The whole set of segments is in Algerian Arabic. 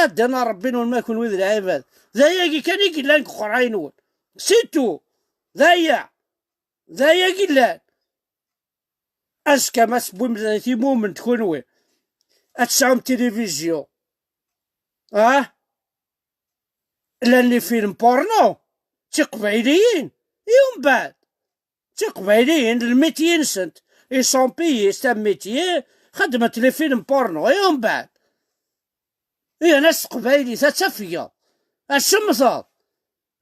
عندنا ربي ما يكون وذ العباد ذايا كان يقلان قرعين سيتو ذايا ذايا قلان اسكا ما سبوم تيمومن تكونوي اتسعوم تلفزيون اه لان les films porno تيقبايليين يوم بعد تيقبايليين ال métier نسنت ils sont payés c'est un métier خدمة les films porno يوم بعد يا ناس قبايلي تتفيا الشمثة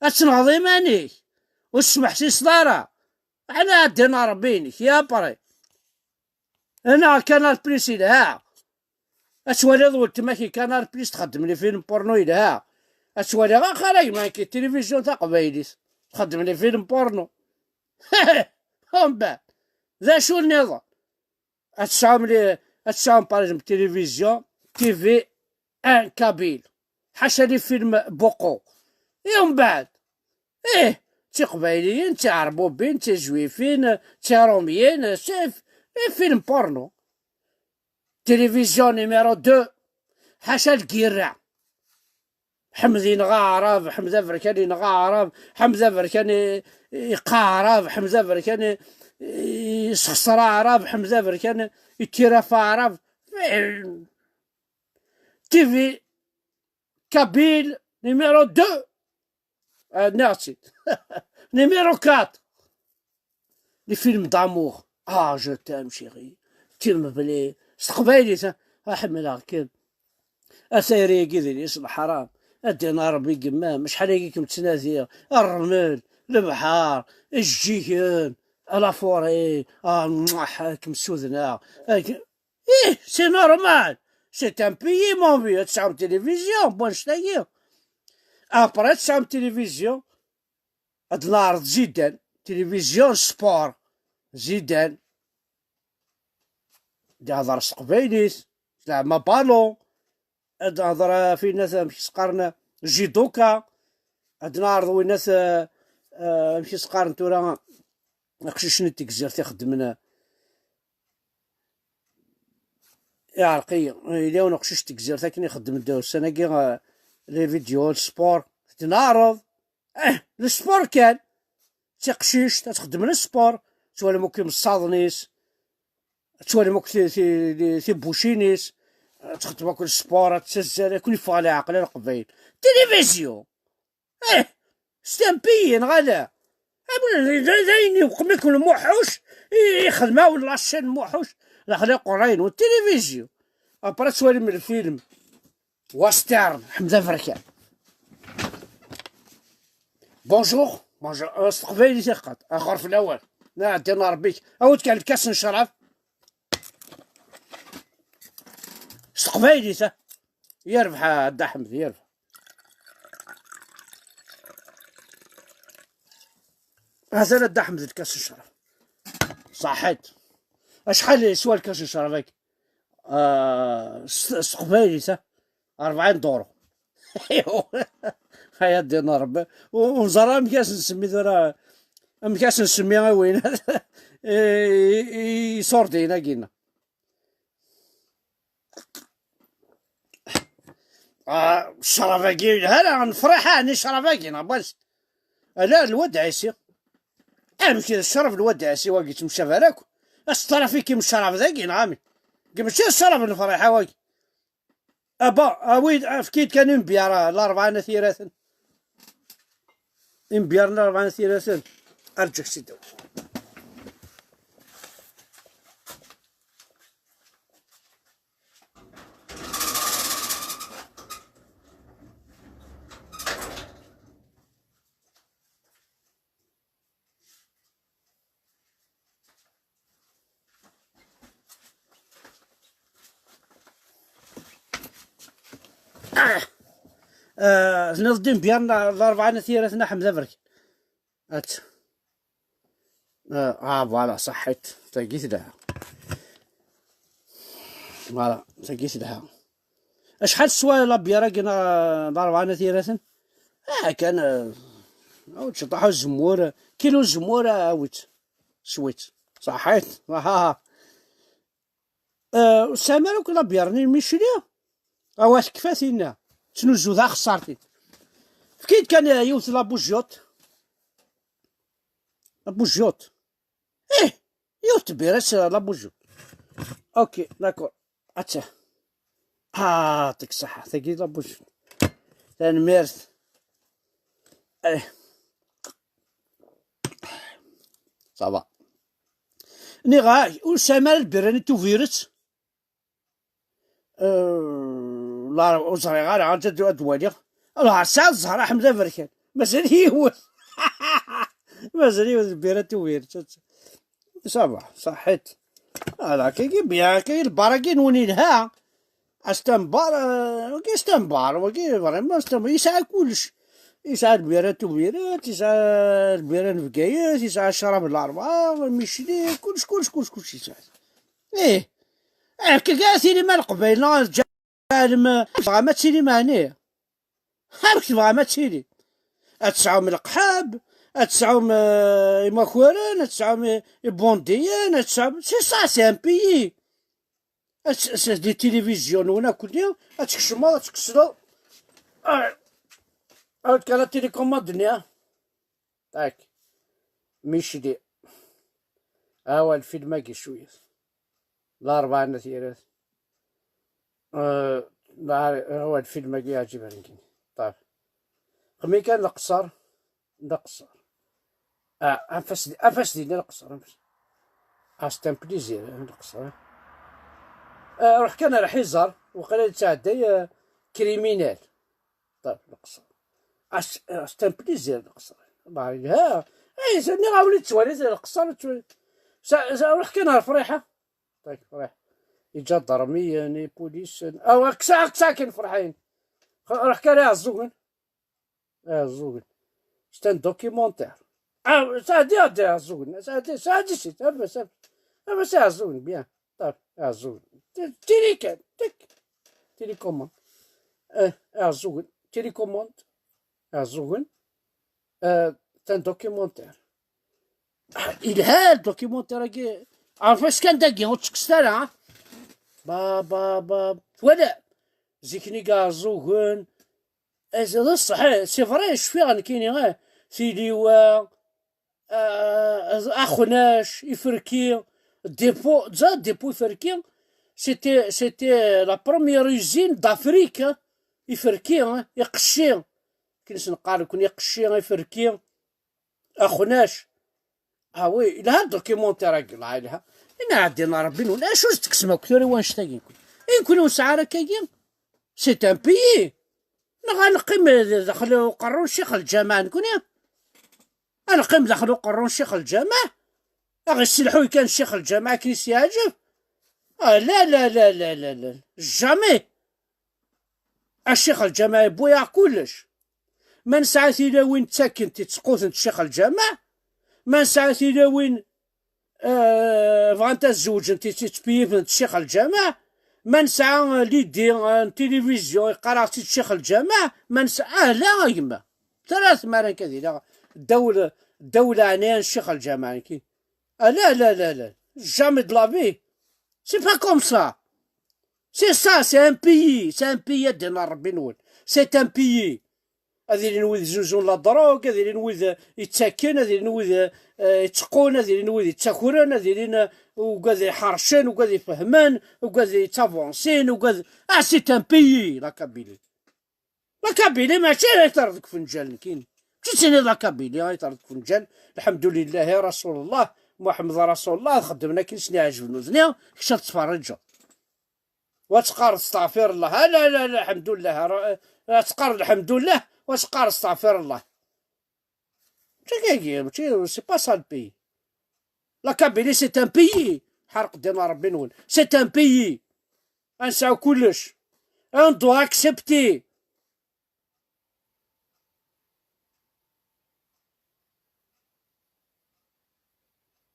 اتنهض ايمانيك وسمح سي صدارة على عندنا ربينك يا بري انا Canal Plus يلها اتوالي ضو تما كي Canal Plus تخدم les films porno يلها اتوالي غا خارج ما كي التلفزيون تاع قبايليس تخدم les films porno من بعد ذا شو النظام اتسعوم لي اتسعوم par exemple télévision TV 1 kabyle حاشا les films بوقو يوم بعد ايه تي قبايليين تي عربوبين تي جويفين تي روميين تي films porno télévision numéro 2 حاشا الكيرة حمد ينغى عرب حمزة بركان ينغى عرب حمزة بركان يقعرب حمزة بركان يسخسر عرب حمزة بركان يتيرا عرب TV kabyle numéro 2 نعطي numéro 4 les films d'amour ah je t'aime chérie tu me plais استقبايلي احمل كيف اسيري كذي الحرام ادينا ربي قمام شحال يجيكم تنادي الرمل البحار الجيكن la forêt اه كم سودنا ايه c'est normal c'est un pays mon vieux تسعة تلفزيون بون شتاقي après تسعة تلفزيون هاد العرض زيدان télévision sport زيدان هضر قبايليس لعب ما بالون هضر في ناس مشي سقارن judoka هاد نعرض وين ناس مشي سقارن تورا قشيشني تيكزير تيخدمنا يا عرقي إلا ونقشيش تكزير تاكن يخدم الدور السنة كي les vidéos sport تنعرض اه ال sport كان تقشيش تخدم ال sport توالي ممكن الصادنيس توالي ممكن تي بوشينيس تخدم كل sport تسجل كل فعل عقل القبيل تلفزيون اه c'est un pays غالا داين يوقم يكون موحوش يخدم ولا la chaîne موحوش داخل قرين والتلفزيون après توالي من الفيلم western حمزة فركان bonjour bonjour استقبلي ثقات اخر في الاول نعطينا ربيك اود كان الكاس نشرب استقبلي يربح دا حمد يربح هذا دا حمد الكاس نشرب صحيت اشحال يسوى الكاس نشرب هيك استقبلي 40 دورو هيا دينا ربي ونزرا مكاس نسمي ذرا مكاس نسمي وين يصور كينا الشرفاكي هلا نفرح اني شرفاكي باش لا الواد عيسي امشي الشرف الواد عيسي واقي تمشى فراك الشرف كي الشرف ذاكي نعامي ماشي الشرف الفريحه واقي ابا وين فكيت كان امبيار الاربعة نثيرات امبيار الاربعة نثيرات ارجع سيدي نظدم بيان الأربعة نثيرتنا حمزة برك ات voilà صحيت تلقيت لها voilà تلقيت لها اشحال سوا la bière كنا الأربعة نثيرتن كان عاود شطحو الزمور كيلو الزمور عاود سويت صحيت ها ها سامر la bière ني ميشليا اواش كفاتينا تنزو ذا خسارتي كي كان يوث la bougeotte la bougeotte ايه يوث بيرس la bougeotte OK d'accord اتا يعطيك الصحة ثقيل la bougeotte تنميرت ايه ça va نيغا وسامر البراني توفيرت لا وزري غير عاد دوالي الله ساعة الزهرة حمزة بركان مازال يول مازال يول البيرة توفيرت ça va صحيت هذا كي bien كي الباراكين وني لها استنبار كي استنبار وكي vraiment يسعى كلش يسعى البيرة توفيرات يسعى البيرة نفكايات يسعى الشراب الأربعة ميشلي كلش كلش كلش كلش يسعى ايه كاع سينما القبايل تبغى ما تسيني معني هاك تبغى ما تسيني تسعوم القحاب تسعوم إماكوران تسعوم بونديان تسعوم c'est ça c'est un pays des télévisions ونا كل يوم تكشمو تكسلو كان la télécommande نيا تاك ميشلي هاو الفيلم كي شوية الأربعة نثيرات هو الفيلم كي يعجبني طيب قمي كان القصر القصر انفس ديالي القصر انفس c'est un plaisir القصر روح كان راح يزار وقال تعدي criminel طيب القصر c'est un plaisir القصر ها اي سني غاولي توالي القصر روح كان فريحه طيب فريحه جدرميا بوليس او كسا كسا كاين فرحين روح كان يعزوغن يعزوغن c'est un documentaire سادي يعزوغن سادي سادي سي بس بس يعزوغن bien طيب يعزوغن télé كان تك télécommande يعزوغن télécommande يعزوغن c'est un documentaire الها ال documentaire كي عارف كان داكي وتكسترا با با با ولا زيكني كاع زوغن هذا صحيح c'est vrai شفي غنكيني غير سيديوا اخناش يفركي dépôt زاد dépôt يفركي c'était la première usine d'Afrique يفركي يقشي كنس نقال كون يقشي يفركي اخناش ah oui لها documentaire لها إن عندنا ربي ولا شو تكسما كثر وانش تاكي إن كنا سعارة كاين c'est un pays نقيم دخلوا قرون شيخ الجامع نكون نقيم دخلوا قرون شيخ الجامع اغي السلحو كان شيخ الجامع كيس يعجب آه لا لا لا لا لا لا jamais الشيخ الجامع بويا كلش من ساعة إلى وين تسكن تسقوت الشيخ الجامع من ساعة إلى وين بغا تزوج انت تبيف الشيخ الجامع من ساعة ليدي تلفزيون يقرا الشيخ الجامع من ساعة لا يما ثلاث مرات كذي الدولة الدولة عنيان الشيخ الجامع كي لا لا لا لا jamais de la vie c'est pas comme ça c'est ça c'est un pays c'est un pays دينا ربي نول c'est un pays هذه نويد زوزون la drogue هذه نويد يتسكن هذه نويد يتقون هذه نويد يتاكورن هذه وكاد يحرشن وكاد يفهمن وكاد يتافونسين وكاد اه c'est un pays la Kabylie la Kabylie ماشي غير تردك فنجان كاين ماشي la Kabylie غير تردك فنجان الحمد لله رسول الله محمد رسول الله خدمنا كي سني عجبنو زنيا كش تفرج وتقار استغفر الله لا لا لا الحمد لله تقار الحمد لله وتقار استغفر الله c'est pas ça le pays la Kabylie c'est un pays حرق دينا ربي نول c'est un pays انساو كلش on doit accepter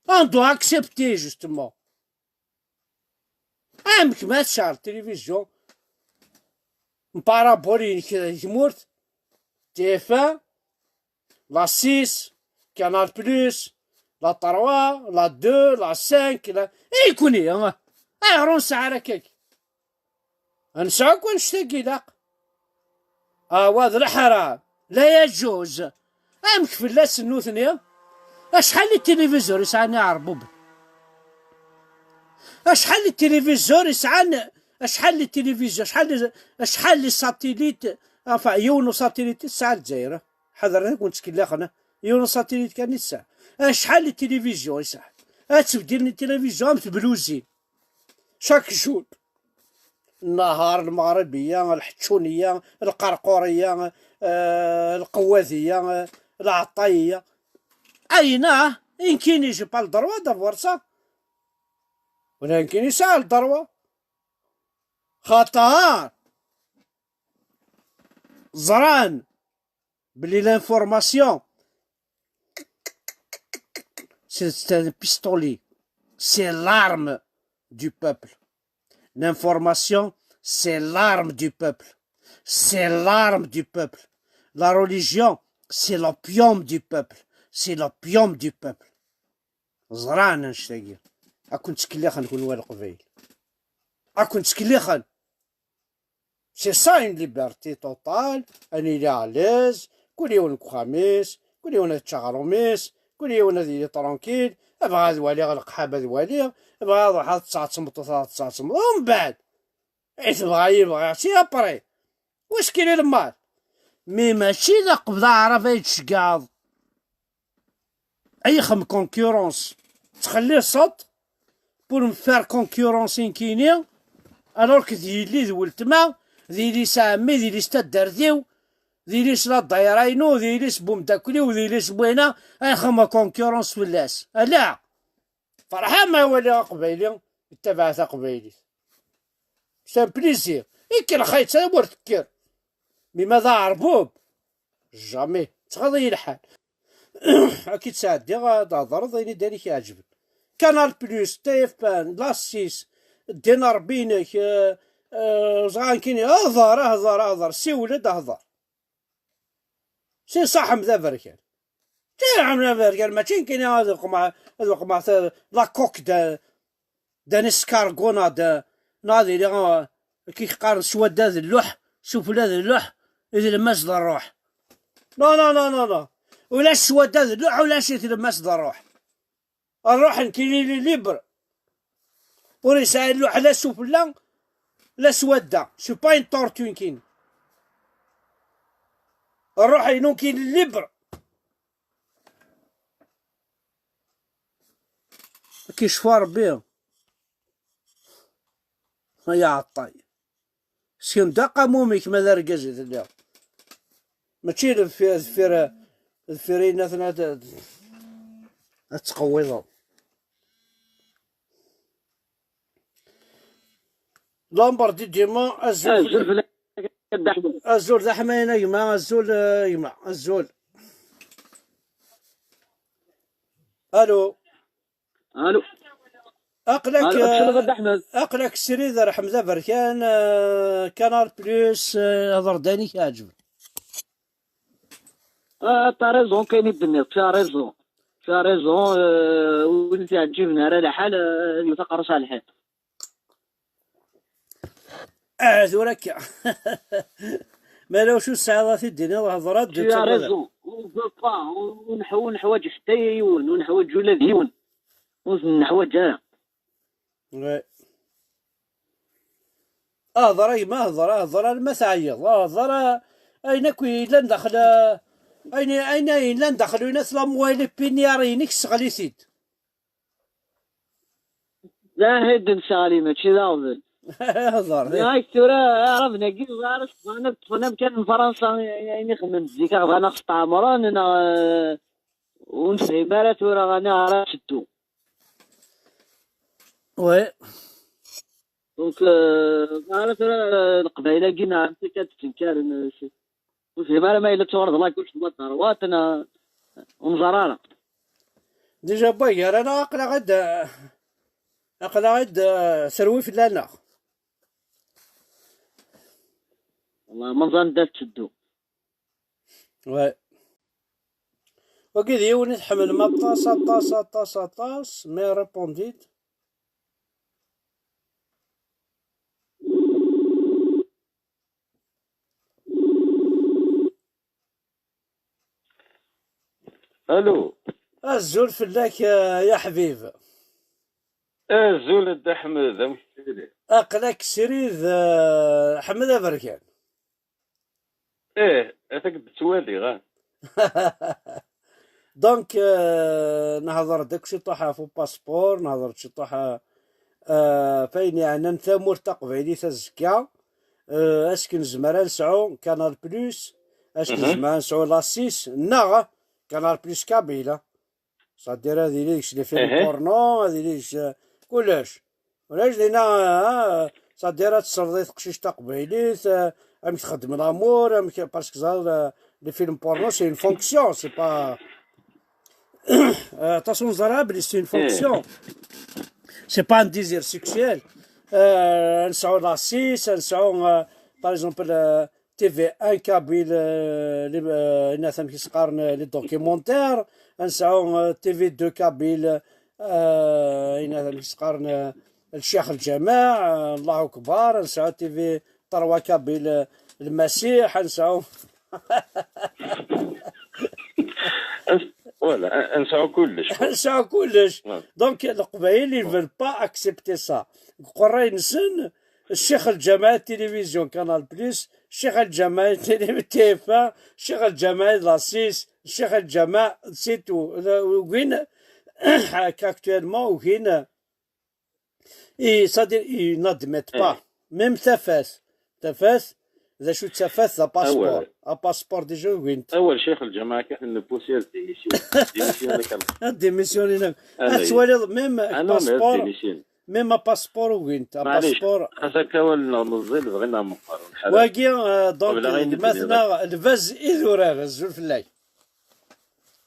on doit accepter justement امك ما تشعر التلفزيون parabole تمورت TF1 la 6 Canal Plus la 3 la 2 la 5 la اي كوني اه رون ساعة راكاك نسعى كون شتاكي لاق وهذا الحرام لا يجوز. أمك في اللاس النوثنيا أشحال التلفزيون يسعاني عربوب، أشحال التلفزيون يسعان، أشحال التلفزيون، أشحال les satellites، enfin يونو satellite تسعة الجزائر حضر كنت تكلاخنا يونو satellite كان يسعى. أشحال التلفزيون يسعى، أتبدل التلفزيون تبلوزين chaque jour، النهار المغربية الحتشونية القرقورية القواذية العطاية. أين إن j'ai pas le droit d'avoir ça، ولا يمكن يسأل droit خطر زران بلي l'information c'est un pistolet, c'est l'arme du peuple. L'information, c'est l'arme du peuple. C'est l'arme du peuple. La religion, c'est l'opium du peuple. C'est l'opium du peuple. زران نشتاقي. أكون تكليخا نكون والقبيل. أكون تكليخا. C'est ça une liberté totale. أني à l'aise. كل يوم خميس. كل يوم تشغروميس. كل يوم هذه tranquille. أبغى هذا والي القحاب هذا والي. أبغى نروح 9 9 ومن بعد إيه تبغى c'est après واش كاين المال. mais ماشي ذا قبضة عرفة يتشقاض أي خم concurrence تخليه صوت pour me faire concurrence كيني alors que ديالي ذولتما ديالي سامي ديالي ستدرديو ديالي سلا دايراينو ديالي بومداكلي وديالي بوينا أي خم concurrence فلاس. لا فرحان ما ولي قبيلي اتبعت قبيلي c'est un plaisir. إكل خيط سامور تكر mais ماذا عربوب jamais تغضي الحال. أكيد ساعدي غادا ضرض إني داري كيعجبك Canal Plus TF1 la 6 دينار بينك زعان كيني اهضر اهضر اهضر سي ولد اهضر سي صاحب ذا بركان تي عم ذا بركان ماشي كاين هذا القمع هذا القمع la coque d'un escargot دا ناضي لي كي قارن سوا ذا اللوح شوف ذا اللوح إذا لماس ذا الروح. non non non non non ولا سوا ذا اللوح ولا شي تلمس ذا الروح. الروح كاين libre وريسا اللوح لا سفلى لا سوادا c'est pas une tortue كاين الروح ينو كاين libre كيشفى ربي يا عطاي سين دقا موميك ماذا ركازي تليا ماشي ذفير ذفيرين ثنا تقويض لامبر دي ديما الزول الزول ذا حماينا يما الزول يما الزول. الو الو اقلك اقلك سريد حمزه بركان Canal Plus هضر داني كيعجب. t'as raison كاين الدنيا t'as raison t'as raison وانت عجبنا راه الحال يتقرص على الحيط. ذوراك ما لو شو الساعة في الدنيا هضرات t'as raison ونحوج حتى يون ونحوج ولا ديون ونحوج انا. oui اهضر ما اهضر اهضر ما تعيط اهضر اين كي لا ندخل اين اين لا ندخل ناس لا موالي بينيارينك سغليتيد لا هد نسالي ماشي ذا هضر ياك ترى عرفنا كي عرفنا طفنا كان فرنسا يعني خمم زيك بغانا استعمران انا ونفهم راه ترى غانا راه شدو. oui donc عرفت القبيله كي كتنكر وفهم راه ما الا تورد الله كلشي ما ثروات انا ونزراره déjà باير انا اقلا غد اقلا غد سروي في لانا والله ما نظن دات تشدو. oui وكي يوني تحمل ما طاس طاس طاس طاس mais ريبونديت. الو. Azul fell-ak يا حبيب. Azul a dda Ḥmed, amek tili? Aql-ak srid, Ḥmed Aberkan. Ih, atak d-ttwaliɣ, ah. Donc nehḍer-d akk ciṭuḥ ɣef upaspour, nehḍer-d ciṭuḥ ɣef ayen yeɛnan tamurt taqbaylit azekka. Est-ce que nezmer ad nesɛu Canal Plus, est-ce que nezmer ad nesɛu la 6 neɣ Canal Plus kabyle, c'est-à-dire ad yili deg-s les films porno, ad yili deg-s kullec. Ulac dinna, c'est-à-dire ad tesleḍ i teqcict taqbaylit, amek txeddem l'amour, amek, parce que les films porno, c'est une fonction, c'est pas aṭas ur neẓri ara belli c'est une fonction, c'est pas un désir sexuel. Ad nesɛu la 6, ad nesɛu par exemple TV1 kabyle, inat amek i s-qqaren, les documentaires, ad nesɛu TV2 kabyle, inat amek i s-qqaren, الشيخ الجامع, الله أكبر, ad nesɛu TV3 kabyle, المسيح, ad nesɛu Voilà, nesɛu kullec. Nesɛu kullec. Donc Leqbayel, ils veulent pas accepter ça. Qurray-nsen, الشيخ الجامع télévision Canal Plus, الشيخ الجامع TF1, الشيخ الجامع la 6, الشيخ الجامع, c'est tout. وين actuellement وين et c'est-à-dire ils n'admettent pas même Tafat. Tafat, d acu d Tafat, d passeport, un passeport déjà وين أول شيخ الجماعة كان نبوسير démission démission كان démissionner twaliḍ même passeport, même passeport وين passeport. خاصك نزيد بغينا مقر. واقي donc مثلا الفاز إذورار, azul fell-ak.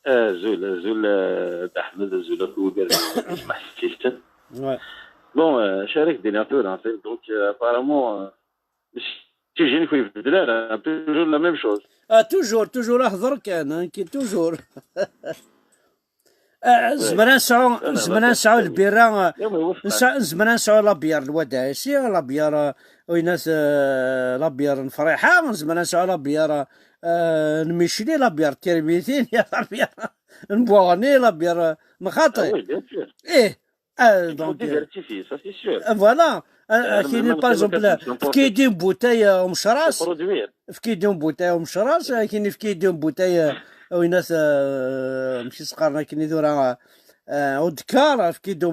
Azul, azul Ahmed, azul Akougar, Mahsistan. Bon, شارك دينا donc apparemment تيجيني كوي في toujours la même chose. اه toujours, toujours اهضر كان كي toujours زمرا نسعو البيرة, زمرا نسعو la bière الواد عيسي, la bière ويناس, la bière نفريحة, زمرا نسعو la bière نميشلي, la bière تيرميتين, la bière نبوغني, la bière نخاطي. ايه donc voilà, كاين par exemple فكيدي bouteille ومشراس, فكيدي bouteille ومشراس, كاين فكيدي bouteille ويناس مشي سقارنا كاين ذورا ودكار فكيدو.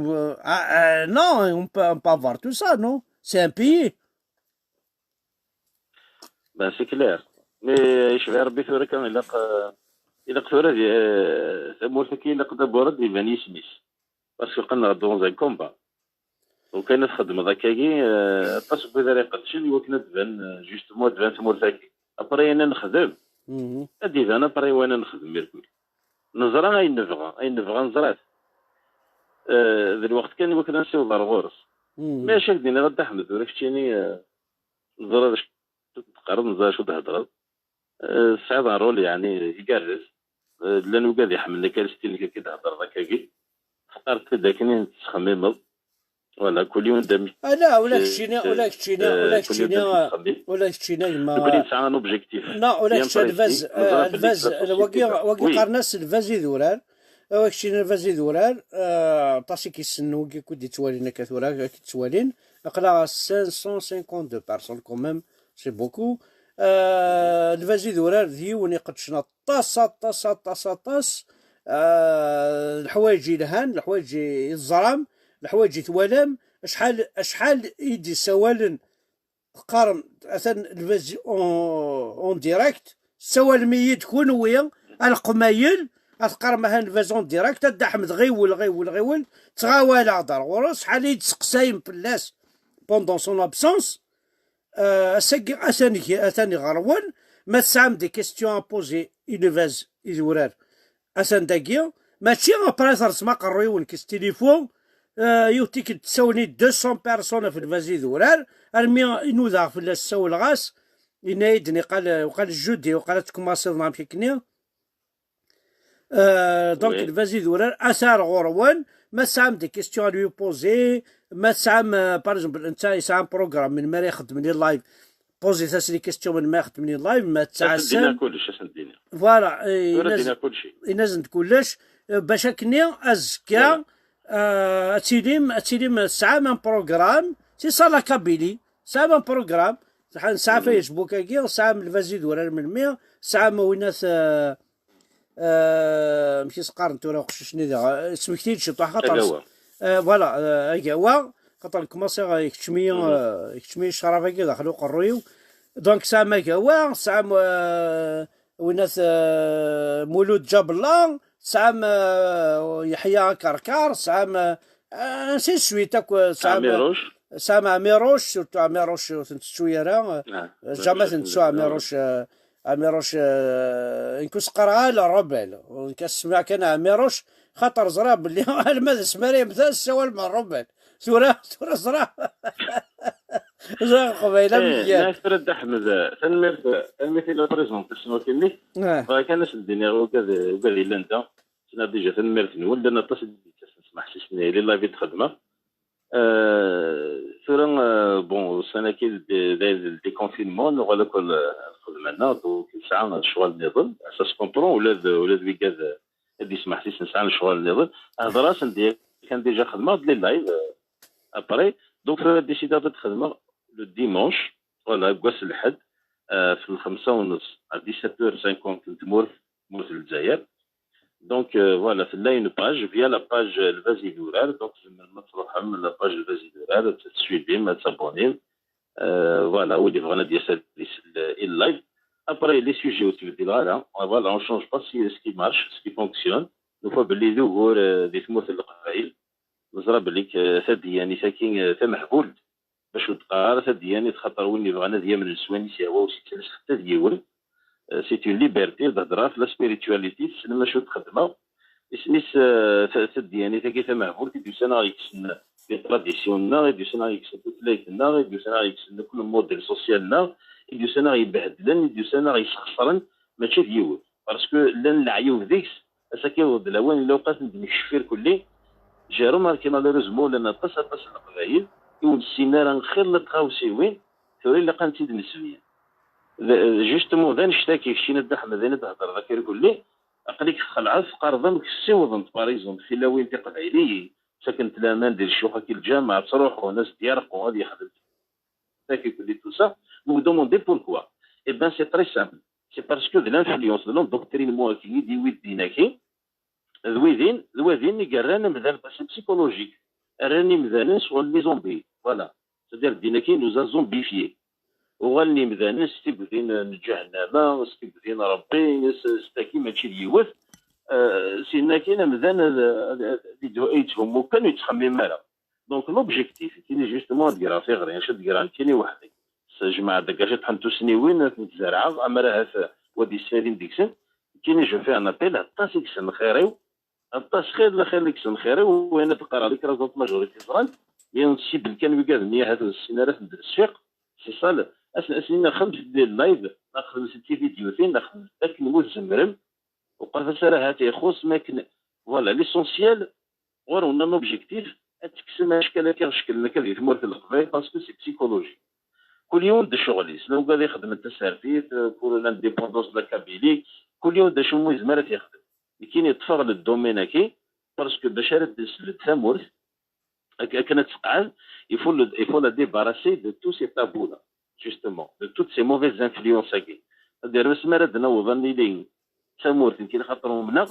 Non, on peut avoir tout ça, non, c'est un pays. Ben, c'est clair, mais يشبع ربي ثورة كان إلا ثورة ثمورة كي إلا d'abord يبان يسميس parce que قلنا dans un combat وكان تخدم ذاك طاس بدا يقدشن يوكنا تبان justement تبان ثمورتاكي après انا نخدم ادي انا après وانا نخدم ميركل نزرا اين نبغى اين نبغى نزرات ذا الوقت كان وكنا نسيو دار غورس ماشي دينا غدا احمد ولا كتشيني نزرا تقرب نزرا شو تهضر صعيب rôle يعني يقرز لانه قاعد يحمل لك ال style كي تهضر ذاك فقرت داك تخمم voilà كل يوم دم. لا ولا كشينا ولا كشينا ولا كشينا ولا كشينا ما كل un objectif. لا ولا كشي الفاز الفاز وكي وكي قرناس الفاز يدورار وكشينا الفاز يدورار طاسي كيسنو كي كودي توالينا كثورا كي اقلا 552 personnes, quand même c'est beaucoup. الفاز يدورار ديون يقدشنا طاس طاس طاس طاس الحوايج يلهان, الحوايج الزرام, الحوايج يتوالم. شحال شحال يدي سوالن قارن مثلا الفاز en direct سوال ميت كون ويا القمايل تقرا هان الفاز en direct دا احمد غيول غيول غيول تغاوال دار غورس شحال يتسقسايم فلاس pendant son absence. اساني اثاني غرون ما تسعم des questions à poser إلفاز إذورار اسان داكيا ماشي après ترسما قرويون كيس تليفون يوتيك تساوني 200 personnes في الفازي ذورار ارمي نوذا في الساول غاس ينايدني قال وقال jeudi وقال تكوماسي نعم كني donc الفازي ذورار اثار غروان ما سعم des questions à lui poser ما سعم par exemple انت يسعى programme من ما يخدم les lives. posez les questions من ما خدمني live ما تسعة كلش. Voilà. دينا كلشي. ينزل كلش باش كني ازكى اتيليم ساعة من programme, c'est ça la Kabylie, ساعة من programme ساعة فيسبوك كي ساعة من الفازيد ولا من المية ساعة ما ويناس مشي سقار تورا وقششني سمكتي شي طاح خاطر voilà اكوا خاطر commencer يكتشمي الشرافه كي داخل قرويو. Donc ساعة ما كوا ساعة وناس مولود جاب الله, ساعة يحيى كركار, ساعة ainsi de suite. ساعة ساعة عميروش, surtout عميروش تنتسو راه jamais تنتسو عميروش. عميروش نكوس قرا rebelle كسمع كان عميروش خاطر زرا باللي الماذا سماري مثلا سوال مع ال rebelle سورة سورة زرا زرا قبيله. مزيان ناس رد احمد تنمير la présentation كيني كان الدنيا وكذا وكذا الا انت سنا déjà تنمير ولدنا تصل تسمح سني لي live خدمه ثورا. Bon, السنه كي déconfinement نغلا كل خدمنا, donc ساعه الشغل نظل ça se comprend. ولاد ويكاد هادي يسمح لي ساعه الشغل نظل هضره ندير كان déjà خدمه les lives après. Donc décidé تخدم le dimanche, voilà, كواس الحد في 5:30 17h50 تمور مورث الجزائر. Donc voilà, là une page via la page الفازي دورار. Donc ما تروح من la page الفازي دورار تسويفي ما تسابوني, voilà, واللي بغانا ديال ال live. Après, les sujets وتبدل غالا, voilà, on change pas ce qui marche, ce qui fonctionne. نوفا باللي ذو دي تموت القبائل نزرا باللي ثدياني ساكين تمحبول باش تقار ثدياني تخاطر وين يبغانا ديال من السواني سي هو وسي حتى ديول. C'est une liberté تهضر في la spiritualité سنما شو تخدمه اسميس ثدياني ثاكي تمحبول كيدوسانا يكسن les traditions نا يدوسانا يكسن توتلايتنا يدوسانا يكسن كل modèle social نا يدوسانا يبهدلن يدوسانا يسخسرن ماشي ديول parce que لان العيوب ديكس اساكي ضد الاوان لو قات نشفير كلي. J'ai remarqué malheureusement لان طاس القبايل يون السينارة خير لتغاوسيوين ثوري اللي قانتي نسبيا justement ذا نشتاكي شي ند احمد انا تهضر ذاك يقول لي اقليك خلعه في قرضا كسيوضن par exemple في لاوين تي قبايلي ساكن تلامان ديال الشيوخ كي الجامعه تروحوا ناس ديارقوا غادي يخدم ذاك يقول لي tout ça, vous demandez pourquoi. Eh ben, c'est très simple, c'est parce que de l'influence de l'endoctrinement كي يدي ويدينا كي ذويدين ذويدين يقران مذان c'est psychologique راني مذان شغل les zombies, voilà, c'est-à-dire دينا كي nous a zombifiés وغالني مذان ستيبدين جهنم ستيبدين ربي ستاكي ماشي ديوث سينا كاين مذان يتهم وكانوا يتخمم مالا. Donc l'objectif كاين justement ديرها في غير شد ديرها كاين وحدي جماعة دكاش طحنتو سنيوين تزرع اما راه ودي سالين ديكسن كاين. Je fais un appel عطاس يكسن خيريو عطاس خير لا خير يكسن خيريو وين تقرا l'écrasante majorité زران ينسيب كان وكاد نيا هذا السينارات السفيق c'est ça. اسنين خمس ديال ال live نخدم ستي فيديوتين نخدم داك نموت زمرم وقال راه هاتي يخص ما كن voilà, l'essentiel غير un objectif تكسم اشكال كي شكل كذي تمورت القبايل parce que c'est psychologique. كل يوم دا شغلي سلو قال يخدم التسارفيت pour l'indépendance la Kabylie كل يوم دا شو زمرت يخدم كاين يطفغ لل domaine كي parce que باش تسلد ثمورث كانت تقعد il faut la débarrasser de tous ces tabous-là, justement, de toutes ces mauvaises influences كي دير مسمارة نوض لي ثمورث كي خاطر منا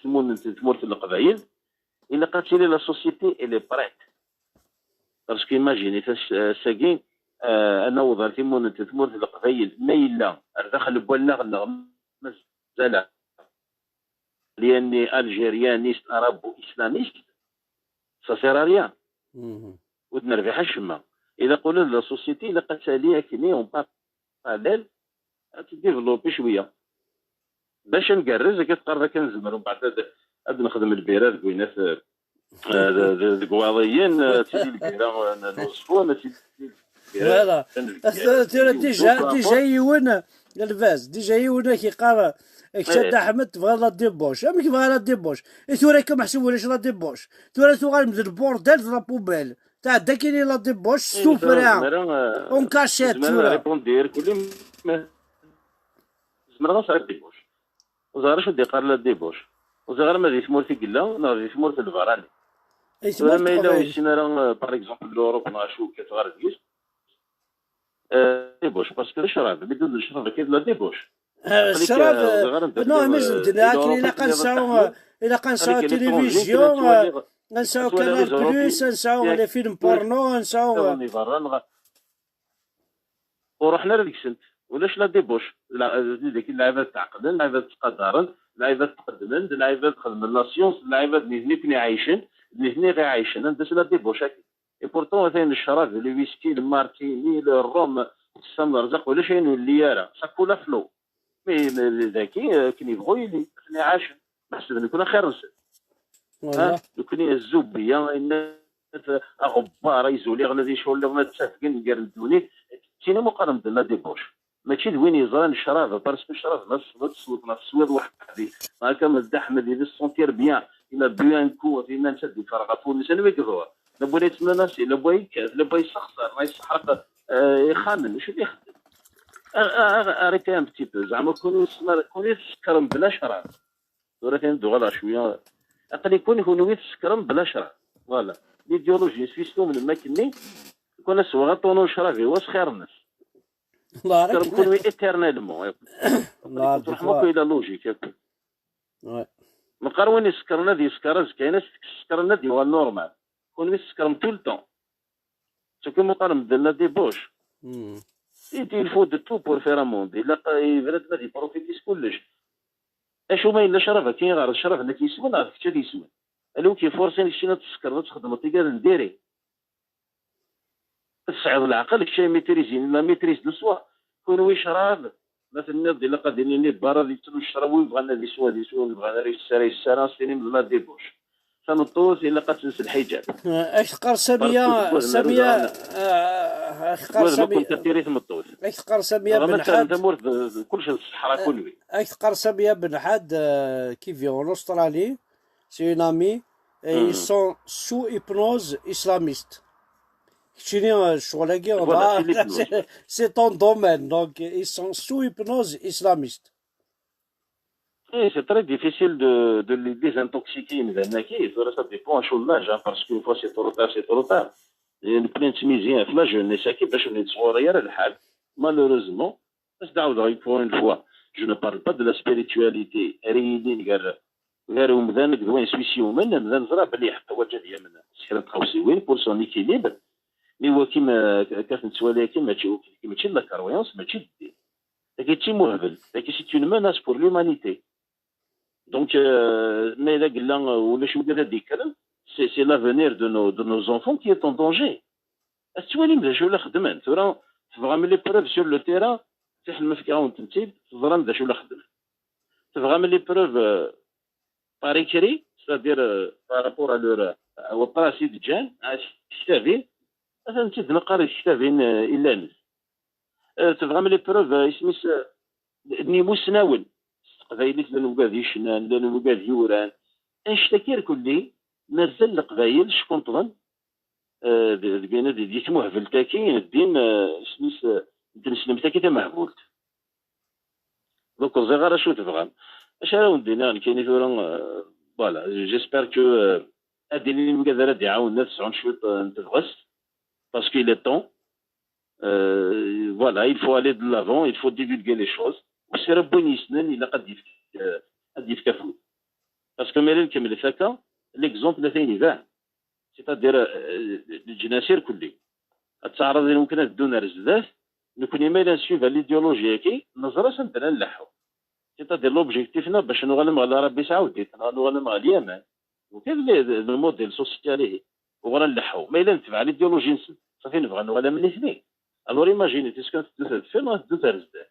سمون تمورث القبايل الا قاتلي la société elle est prête parce que imaginez ساكين انا وضع تيمون تمورث القبايل ما الا دخل بوالا مازال لاني algérianiste arabo-islamiste, ça sert à rien ودنربح الشما اذا قولوا la société الا قتاليه كيني en parallèle تديفلوبي شويه باش نقرز كتقرر كنزمر ومن بعد غاد نخدم البيره ذكوينات ذكواضيين تيدي البيره نوصفو. Voilà, déjà يون الفاز déjà يون كيقرا كشاد احمد تبغى la débauche ام كيبغى la débauche ثورا كم حسب ولاش la débauche ثورا تغال من ال bordel la poubelle. تعدى كاين la débauche سوفرا en cachette. زمان répondre كل ما زمرا غاس débauche وزهر شو دي قال la débauche وزغر ما دي ثمورتي قلا نا دي ثمورت البراني ما الا ويسينا راه par exemple l'Europe نا شو كتغار ديس débauche parce que الشراب بدون الشراب كاين la débauche. الشراب non mais زدنا الا قنساو الا قنساو تلفزيون نساو Canal Plus نساو les films porno نساو. ورحنا لديك السنت ولاش la débauche ديك اللعيبات تعقدن اللعيبات تقدرن اللعيبات تقدمن اللعيبات تخدم la science اللعيبات نيثني كني عايشين نيثني غير عايشين عندها la débauche. Et pourtant مثلا الشراب le whisky ال martini ال rhum السم الرزق ولا شي اللي راه ça coule à flot mais ذاكي كني يبغوا يلي كني عاش محسب نكون خير نسد كني الزوبيه ان غبار يزولي غادي شغل ما تسافقين كار الدوني تينا مقارنة la débauche ماشي وين يزران الشراب parce que الشراب ما تصوت ما تصوت وحدي هكا مزدح احمد il se sentir bien il a bu un coup في ما نشد الفرغه فون سنة يقدر لا بغى يتسنى ناسي لا بغى يكاس لا بغى يسخسر ما يسحرق يخامن شو اللي يخدم arrêtez un petit peu زعما كونوا كونوا تسكرم بلا شراب ولكن دوغلا شويه اقل يكون يكونوا يتسكرم بلا شراب voilà l'idéologie سويستو من ما كني كون سوا طونو شرابي واش خير الناس الله يرحمك كونوا éternellement الله ترحمك الى logique مقار وين يسكرنا دي يسكر كاين سكرنا دي هو normal كون يسكرم tout le temps ce que مقارن بدلنا débauche. Il faut de tout pour faire un monde. الا بلاد ما دي profiter كلش اشو ما الا شرف كاين غير الشرف اللي كيسمن عرفت كي كيسمن الو كي forcer شي تسكر تخدم تيقال نديري تصعد العقل كشي maîtriser la maîtrise de soi كون وي شراب مثلا ديال قادرين لي برا ديال الشراب ويبغى دي سوا دي سوا يبغى يسرا يسرا سيني la débauche تنطوز الا قد الحجاب. اش قال ساميه ساميه اش قال ساميه اش قال ساميه بن حاد كلشي الصحراء كله. اش قال ساميه بن حاد qui vit en Australie, c'est une amie, et ils sont sous hypnose islamiste. C'est ton domaine, donc ils sont sous hypnose islamiste. C'est très difficile de les désintoxiquer, ça dépend à l'âge, parce qu'une fois c'est trop tard, c'est trop tard. نكون تميزين في la jeunesse كي باش نتصور الحال malheureusement. باش نعاود pour une fois, je ne parle pas de la spiritualité ريدين غير غير ومذان كذوين سويسي من مذان زرا بلي حتى وجد من سيرة خوسيوين pour son équilibre. Mais هو كيما كتنتوالي كيما ماشي la croyance ماشي الدين لكن تي مهبل لكن c'est une menace pour l'humanité. Donc mais الا قلنا ولا شو قال هذيك c'est l'avenir de nos enfants qui est en danger. توالي مذا شو لا خدمان ترى تبغى من les preuves sur le terrain تحل ما فيك تمثيل تظهر مذا شو لا خدم تبغى من les preuves par écrit, c'est-à-dire par rapport à leur au دجان كتابين مثلا تنقرا كتابين الا نس تبغى من les preuves اسميس نيمو سناول قبايليت لان وكاد يشنان لان وكاد يوران انشتكير كلي مازال القبايل شكون طغن بين دي تمهبل تاكي الدين سميس تنسلم تاكي تمهبولت donc زغرا شو تبغى اش راه ندينا كاين ثورا voilà j'espère que اديني مقدر دي عاون تسعون شويه نتفغس parce qu'il est temps. Voilà, il faut aller de l'avant, il faut divulguer les choses. وسير بوين يسنن الا قد يفك قد يفك فوت parce que مالي نكمل فاكا l'exemple ثاني يبان c'est-à-dire الجناسير كلي التعرض ممكن دون رزداف نكون ما suivre l'idéologie كي نظرة سنتنا نلحو c'est-à-dire l'objectif نا باش نغلم على l'Arabie saoudite نغلم على اليمن وكاين ال modèle social وغا نلحو ما الا نتبع l'idéologie صافي نبغى نغلم من الاثنين. Alors imaginez تسكن تدو فين تدو رزداف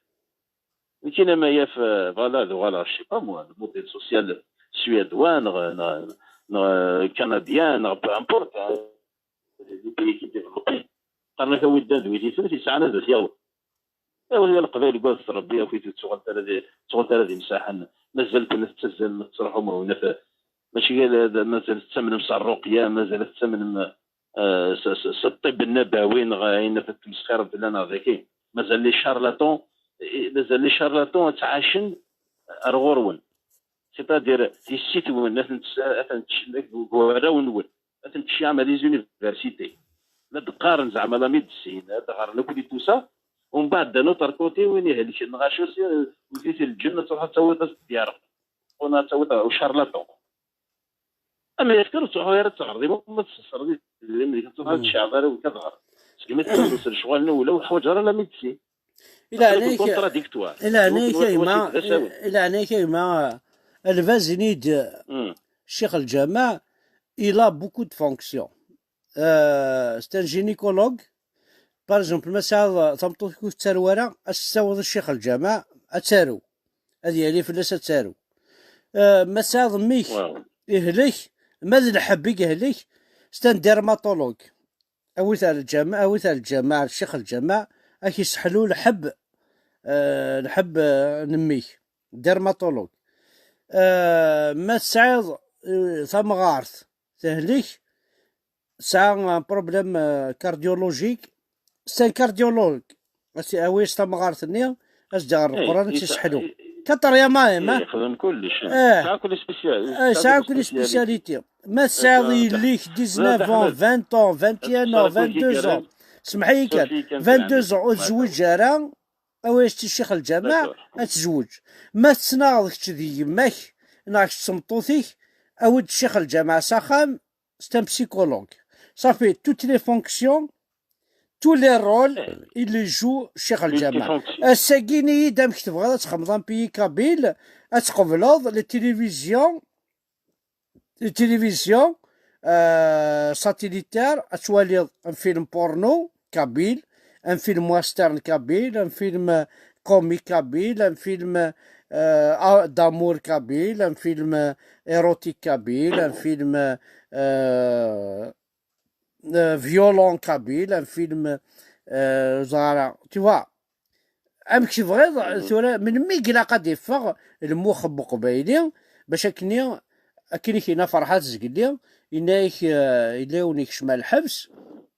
كاين ما هي في voilà voilà je sais pas moi ال modèle social suédois canadien peu importe les pays qui développés قرنا كويدان دويتي ثلاث ساعة ذات يلا ايوا القبائل قال تربيه في تشغل ترى تشغل ترى مساحه مازال كنا تتزل تروحوا ولا ماشي مازال تسمن الرقيه مازال تسمن الطب النبوي غاين في التمسخير بلانا ذاكي مازال les charlatans، مازال les charlatans تعاشن ارغورون، c'est-à-dire يسيتون ونون تمشي les universités لا تقارن زعما la médecine تقارن كل tout ça، ومن بعد d'un autre côté وين يهلك النغاشو وديت الجنة تروح تصوت الديار ونا تصوت و charlatan. اما يذكر تروح غير تغرضي ما تصرضي اللي تروح الشعب وكتغر كيما توصل شغل ولا حوايج راه la médecine. الى عليك contradictoire. الى عليك ما الى عليك ما الفازينيد الشيخ الجامع il a beaucoup de fonctions. C'est un gynécologue. Par exemple, مثلا تمطوط كوف تسروارا استوض الشيخ الجامع اتسارو هذه اللي فلاس تسارو مثلا ضميك يهلك ماذا الحب يهلك، c'est un dermatologue. اويت على الجامع، اويت على الجامع الشيخ الجامع اكي يسحلو الحب الحب نميك dermatologue. ما تسعيض ثمغارت تهلك ساعة problème cardiologique، c'est un cardiologue. اويس تمغارت ني اش القران تسحلو كتر يا ماي ما يخدم كلش ساعة كل spécial ساعة كل spécialité. ما تساعد ليك 19 20 21 22، سمحي كان 22 وتزوج راه اويس الشيخ الجامع اتزوج. ما تسناغ كتش يماك ناك تسمطوثيك اود الشيخ الجامع ساخام، c'est un psychologue. Ça fait toutes les fonctions، tous les rôles، il les joue الشيخ الجامع. الساكيني دام تبغى تخمض un pays kabyle تقبلض les télévisions، les télévisions satellitaires، تولي un film porno kabyle، un film western kabyle، un film comique kabyle، un film d'amour kabyle، un film érotique kabyle، un film violent kabyle، un film زعما tu vois امك تبغيض ثورة من مي قلا قد يفغ المخ بقبايلي باش اكني اكني كاينه فرحات زقلي إنايك إلا ونيك شمال الحبس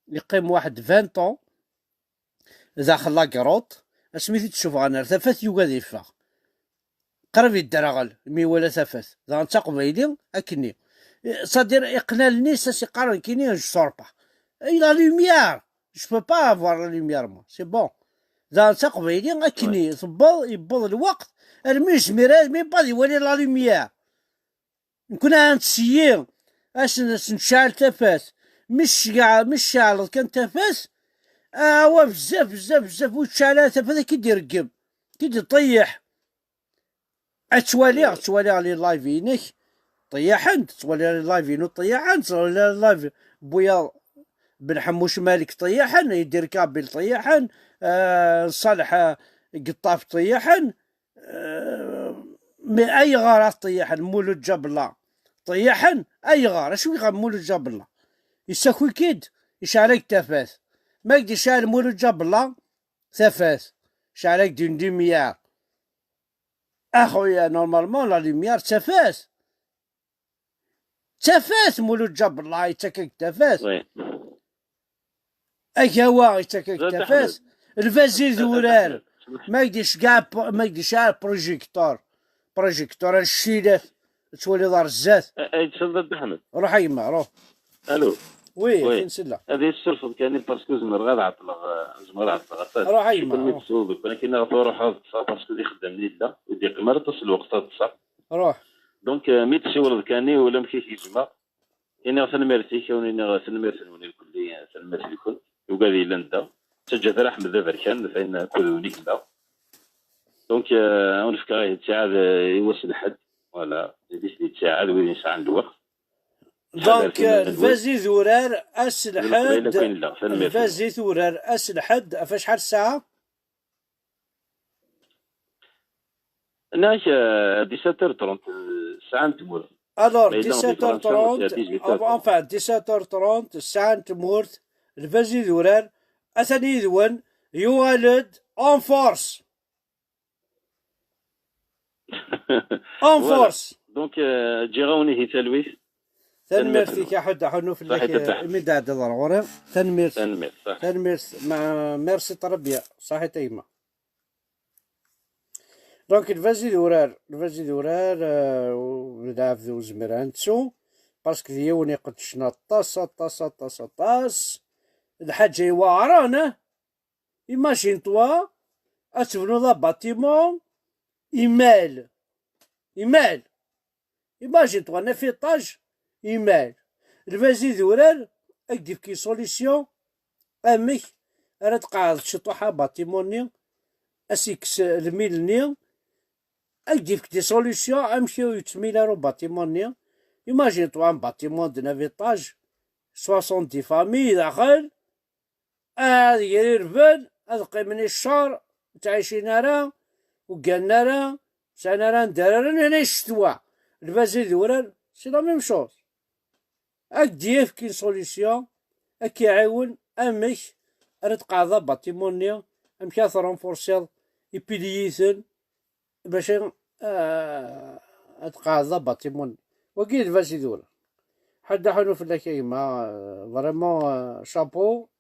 يقيم واحد 20 ans داخل la grotte اسميتي تشوف غانا ثفات يوغا يفغ قرب يدرغل مي ولا ثفات ذا انت قبايلي اكني c'est-à-dire اقنالني سا قارن كيني je sors pas la lumière، je peux pas avoir la lumière moi، c'est bon. ذا انت قبايلي اكني تبض يبض الوقت المي زميرات mais pas يولي la lumière نكون نتسيي اش نشعل تفاس مش كاع مش شعل كان تفاس هو بزاف بزاف بزاف وتشعل تفاس كي دير رقب كي طيح اتوالي توالي على live ينك طيحن تولي على live ينو طيحن تولي live بويا بن حموش مالك طيحن يدير كابل طيحن صالح قطاف طيحن من اي غار طيحن مولود جاب الله طيحن اي غار اشو يغا مولود جاب الله يساكوي كيد يشعلك تفاس ما يقدر يشعل مولود جاب الله تفاس شعلك d'une lumière اخويا normalement la lumière تفاس تفاس مولود جاب الله يتكك تفاس اكوا يتكك تفاس الفازي ذورار ما يقدرش كاع ما يقدرش كاع projecteur projecteur الشيلات تولي دار الزات. اي تفضل احمد. روح يما روح. الو. oui فين سلا هذه السلفة كان parce que زمر غير عطلغ زمر عطلغ. روح يما. ولكن روح parce que اللي خدام ليلة ودي قمر تصل الوقت تصح. روح. donc مي تسولد كاني ولا مكي كيجمع إني غتنمرتي كوني غتنمرت نوني الكلية تنمرت الكل وقال لي ندا تجا احمد ذا كان فإن كل ونيك لا donc ونفكر يتساعد يوصل حد voilà يتساعد وين يسعى الوقت. donc الفازي ذورار اس الحد الفازي ذورار اس الحد فاش شحال الساعة؟ هناك 17h30 الساعة نتمور. alors 17h30 enfin 17h30 الساعة نتمورت الفازي ذورار اثني ذون يوالد en force en force. donc جيغاوني هي تلويث. تنميرت يا حد حنو في صحيت. ميدا ضروري تنميرت. تنميرت، صح. تنميرت مع merci très bien، صحيت ايما. donc الفازي دورار، الفازي دورار ولعب ذو زمرانتسو parce que ديوني يقدشنا طاس طاس طاس طاس الحاجة يوعران. imagine-toi اتبنو un bâtiment يمال يمال، imagine-toi neuf étages يمال. الفازي دورار اكديف كي solution امك راه تقعد شطوحة bâtiment ني اسيكس الميل ني، اكديف des solutions امشيو يتميلارو bâtiment ني. imagine-toi un bâtiment de neuf étages، 70 familles داخل، هاد يرفد هاد قيمني الشهر تعيشين راه وقالنا راه سانا راه ندير هنا الشتوى. الفازي دورار c'est la même chose، اكديف كي solution اكي يعاون امك راه تقعد bâtiment ني، امك ترونفورسيض les piliers باش تقعد bâtiment. وكي الفازي دورار حدا حنو في ما vraiment chapeau.